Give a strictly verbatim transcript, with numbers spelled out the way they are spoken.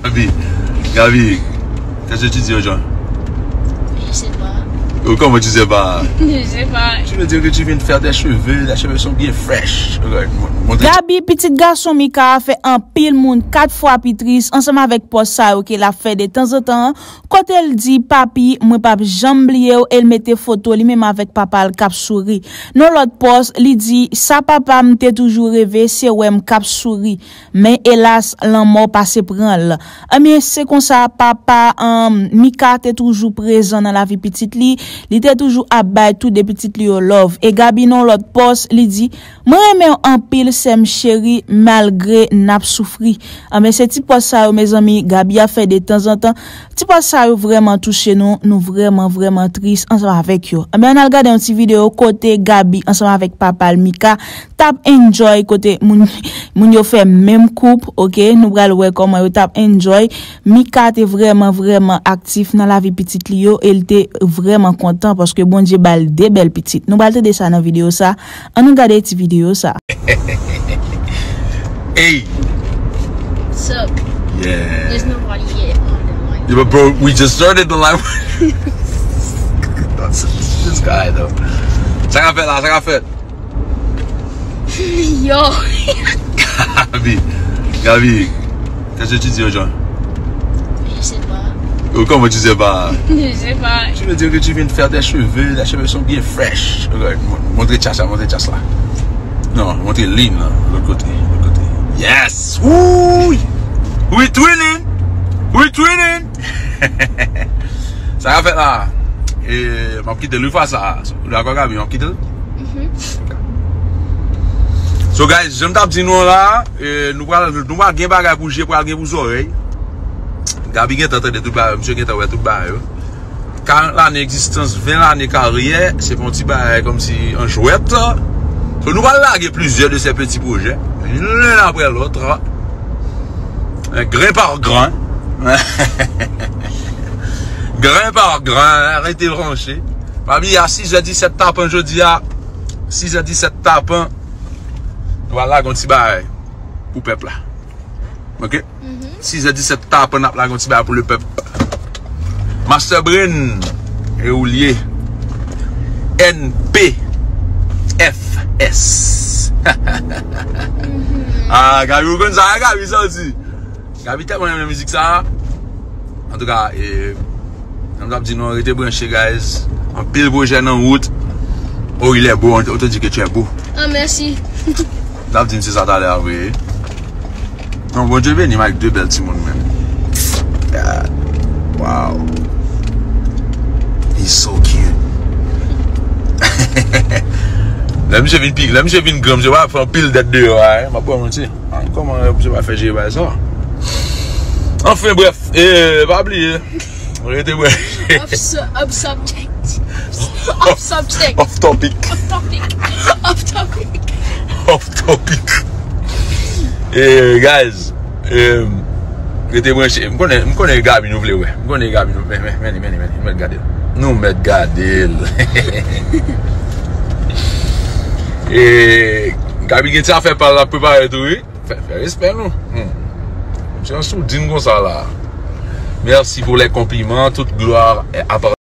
Gabi, Gabi, qu'est-ce que tu dis aux gens? Je sais pas. Oh, comment tu sais pas? Je sais pas. Tu veux dire que tu viens de faire tes cheveux, tes cheveux sont bien fresh. Regarde, mon- montre. Gabi, pitit gason Mika a, fè anpil moun kat fwa pi tris ansanm avèk pòz sa yo ke l ap fè de tanzantan, kote l di, "Papi, mwen p ap janm bliye w," e l mete foto li menm avèk papa l k ap souri. Nan lòt pòz, li di, "Sa papa m te toujou reve, se wè m k ap souri." Men elas, lanmò pase pran l. Ebyen, se konsa, papa, um, Mika te toujou prezan nan lavi pitit li. Li te toujou ap bay tou de pitit li yo love. E Gabi nan lòt pòz, li di, "Mwen renmen w anpil, sè m cheri, malgre n ap soufri." Ebyen, se ti pòz sa yo, mezanmi, Gabi ap fè de tanzantan. Ti pòz sa yo vrèman touche nou. Nou vrèman, vrèman tris ansanm avèk yo. Ebyen, ann al gade yon ti videyo kote Gabi ansanm avèk papa l Mika t ap enjoy, kote moun, moun yo fè menm koup, oke? Nou pral wè kòman yo t ap enjoy. Mika te vrèman, vrèman aktif nan lavi pitit li yo e l te vrèman kontan paske Bondye ba l de bèl pitit. Nou pral tande sa nan videyo sa. Ann nou gade ti videyo sa. Hey! Sup? Yeah. There's nobody yet on the line. Yeah, but bro, we just started the live. This guy, though. Sa k ap fèt la, sa k ap fèt. Yo. Gabi, Gabi, qu'est-ce que tu dis aux gens? Je sais pas. Oh, comment tu sais pas? Je sais pas. Tu veux dire que tu viens de faire tes cheveux, tes cheveux sont bien fresh. Regarde, mon- montre Chacha, montre Chacha. Non, montre Lynn, là, l'autre côté, l'autre côté. Yes! Wouy! We twinning! We twinning! Sa k ap fèt la. E, m ap kite l wi fwa sa. Ou dakò, Gabi? M ap kite l? Mhm. So, guys, jan m t ap di nou an la, e, nou pral, nou pral gen bagay pou je, pral gen pou zòrèy. Gabi gentan tande tout bagay, misye gentan wè tout bagay yo. Karant lane egzistans, ven lane karyè, se pa yon ti bagay kòmsi an jwèt. So, nou pral lage plizyè de ces petits projets, l'un après l'autre. Gren pa gren. Gren pa gren, rete branche. Pa bliye a sizè disèt tapan jodi a. Sizè disèt tapan. Nou pral lage yon ti bagay pou pèp la. Oke? Mhm. Sizè disèt tapan, n ap lage yon ti bagay pou le pèp. Master Brain, e ou l ye. N P F S. Mhm. Ah, Gabi, ou konn sa, Gabi, sa w di? Gabi tèlman renmen mizik sa. Antouka, e, jan m t ap di nou, rete branche, guys. Anpil pwojè nan wout. Oh, il est beau, on te dit que tu es beau. Ah, merci. M t ap di misye sa talè a vre. Non, Bondye beni m ak de bèl timoun, man. God. Wow. He's so cute. Lè misye vin pi, lè misye vin gran, misye va fè anpil dèt deyò a, hein. M ap ba w manti. Ah, kòman misye va fè jere bagay sa? Anfen, brèf, e, pa bliye. Rete branche. Off su- off subject. Off subject. Off topic. Off topic. Off topic. Off topic. Eh, guys, eh, rete branche. M konnen, m konnen Gaby nou vle wè. M konnen Gaby nou, men, men, men, men, men, nou mèt gade l. Nou mèt gade l. Eh, Gaby gen ti afè pa l ap prepare tou, wi. Fè, fè respè nou. Hmm. Se yon soudin konsa la. Merci pour les compliments. Toute gloire est à